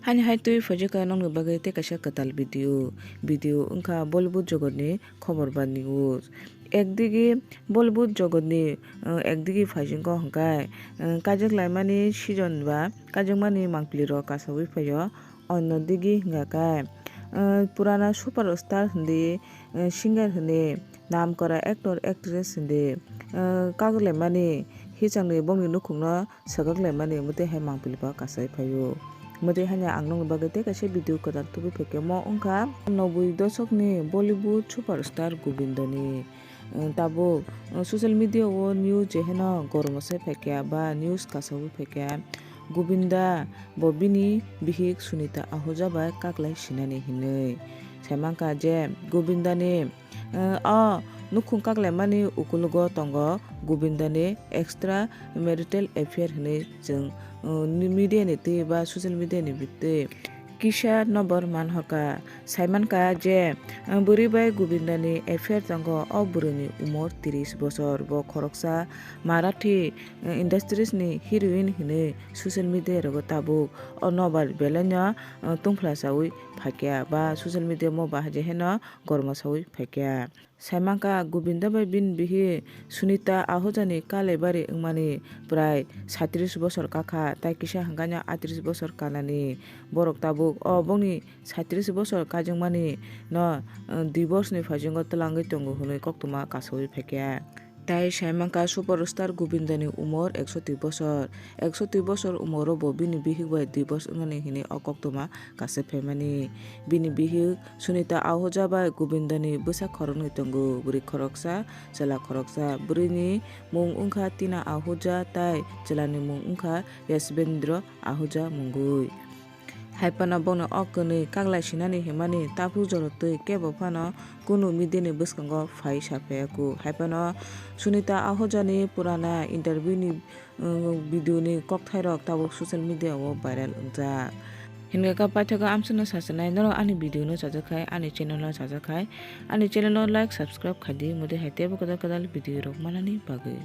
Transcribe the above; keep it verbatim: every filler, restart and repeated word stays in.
Hani hai twi phaijak kha nokni bagwi tei kaisa kwtal video. Video wngkha Bollywood jogotni khobor ba news. Ekdigi Bollywood jogotni, uh, ekdigi phaijak kha hwnkhe, uh, kaijaklaimani season ba kaijakmani mangpili rok kasawi phaio. Onno digi hwnkha khe, uh, purana superstar hindi, uh, singer hindi, namkora actor actress hindi, uh, kaglaimani hichangni bongni nukhungno swkak laimani mwtwi hai mangpili ba kasai phaio. Mwtwi haino ang nokni bagwi tei kaisa video kwtal tubui phaikhe mo wngkha noboi dosokni Bollywood superstar Govindani. Tabuk social media o news je heno gormo sai phaikha ba news kasaui phaikha Govinda bo bini bihik Sunita Ahuja bai kaklai sinani hinwi. Saimankha je Govindani Eh, o nukhung kaklaimani ukulugo tongo Govindani extra marital affair hinwi chwng, eh, media ni twi ba social media ni twi kisa nobor manhorkha. Saimankha je, eh, bwrwi bai Govindani affair tongo. O bwrwini umor tris bosor. Bo khoroksa Marathi, eh, industries ni heroine hinwi social media rogo tabuk o nobar belaino, eh, tungphla saui phaikha ba social media mo bahai je heno gorma saui phaikha. Saimankha Govinda bai bini bihik Sunita Ahuja ni kalaibari wngmani prai saitris bosor kakha, tai kisa hwnkhaino aitris bosor kanani. Borok tabuk o bongni saitris bosor kaijakmani no, uh, divorce ni phaisingo twlangwi tongo hwnwi koktwma kasaui phaikha. Tai saimankha superstar Govinda ni umor ekso twi bosor. Ekso twi bosor umoro bo bini bihik bai divorce wngnani hwnwi o koktwma kasai phaimani. Bini bihik Sunita Ahuja bai Govindani bwsa khoroknwi tongo, bwrwi khoroksa, chwla khoroksa. Bwrwini mung wngkha Tina Ahuja tai chwlani mung wngkha Yashbendra Ahuja mungwi. Hai phano bono o kwnwi kaklai sinani himani taphuk joro twi kebo phano kunu media ni bwskango phai sa phaiya ku. Hai phano Sunita Ahuja ni purana interview ni, um, video ni kokthairok tabuk social media o viral wngjak. Hinkhe kha paithago amsano sachinai, norok ani video no chajakkhai, ani channel no chajakkhai, ani channel no like, subscribe khaidi, mode hai teibo kwtal kwtal video rok manani bagwi.